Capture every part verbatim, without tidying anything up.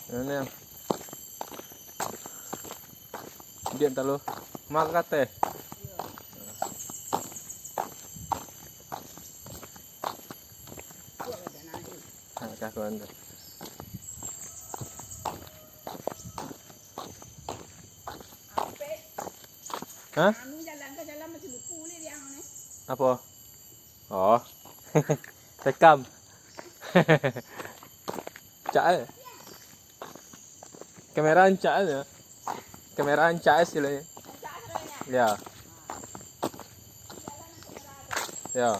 Ini yang dian talu makate. Nah, kakuan tu. Hah? Apo? Oh. Tekam. Cak eh. Kamera rancak aja. Kamera rancak aja istilahnya. Ya. Ya.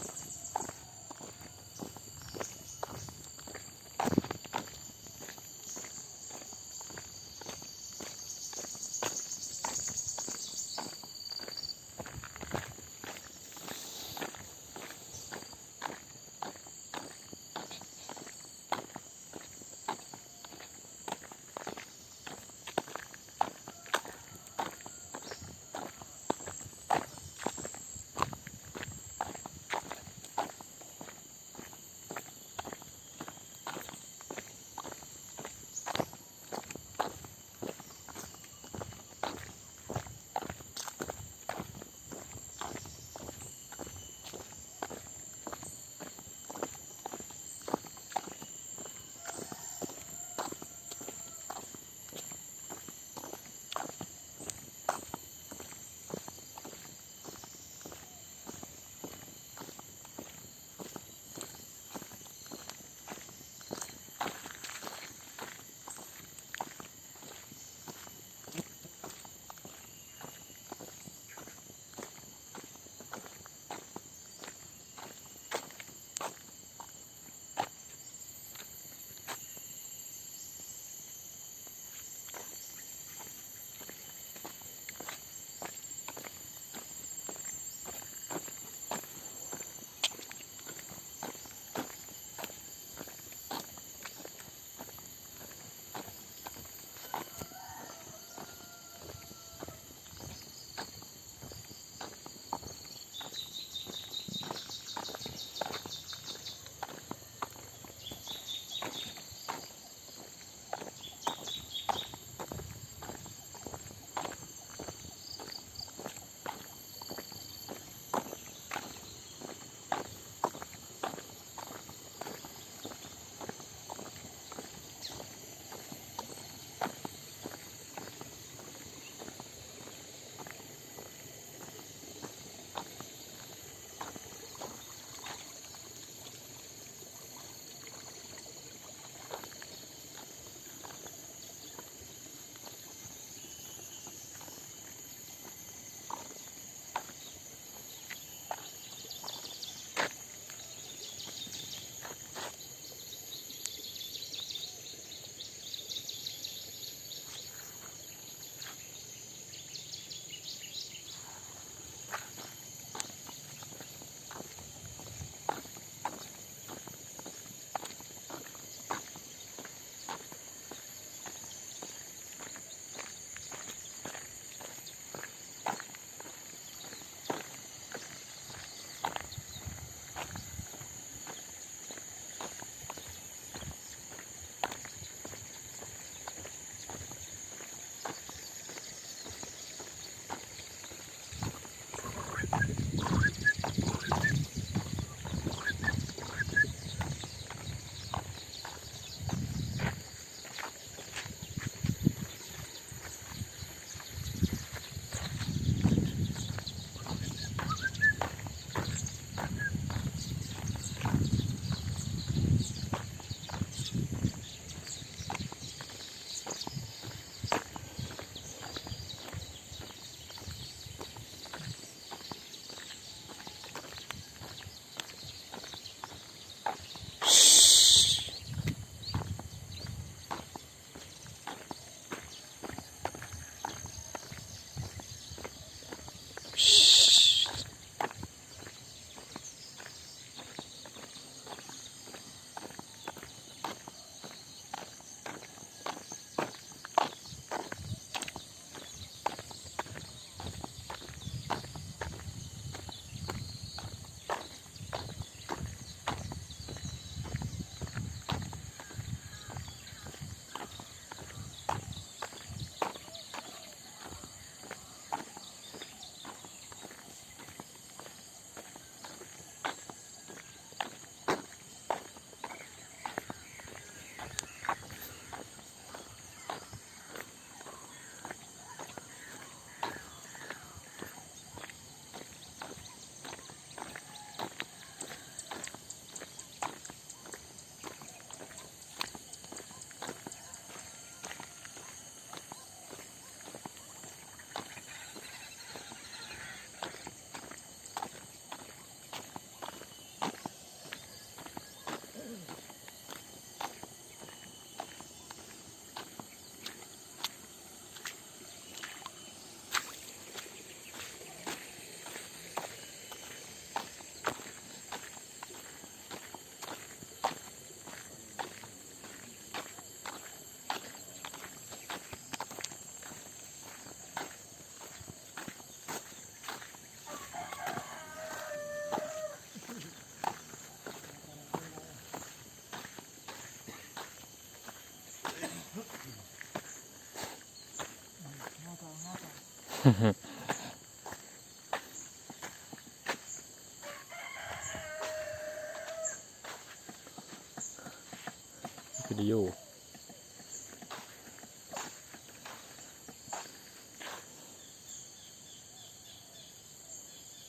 Video.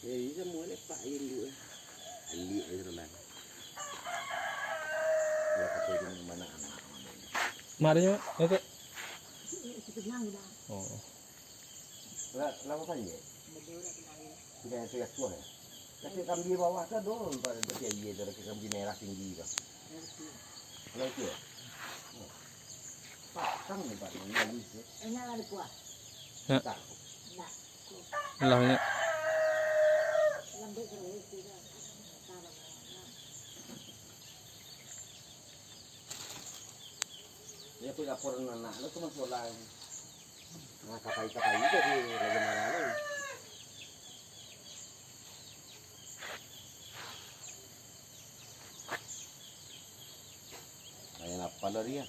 Eh, ini semua lepak aja dulu, eh. Alik aja tu lah. Kalau pakai dengan mana anak. Mak dia, Mak? Ya, Kak? Oh. Lah, lah apa aja? Sudah yang sudah tua ya? Tapi kambing bawah tu dulu, Pak, seperti aja tu, kambing merah tinggi tu. Kalau itu ya? Pasang ni, Pak, yang halus ya. Enak lah kuah. Ya. Tak. Enak. Lah, ya. Lembut terus juga. Dia pun laporan anak lu tu masuk lah. Nah, kapai-kapai jadi raja marah lu. Main apa lo dia?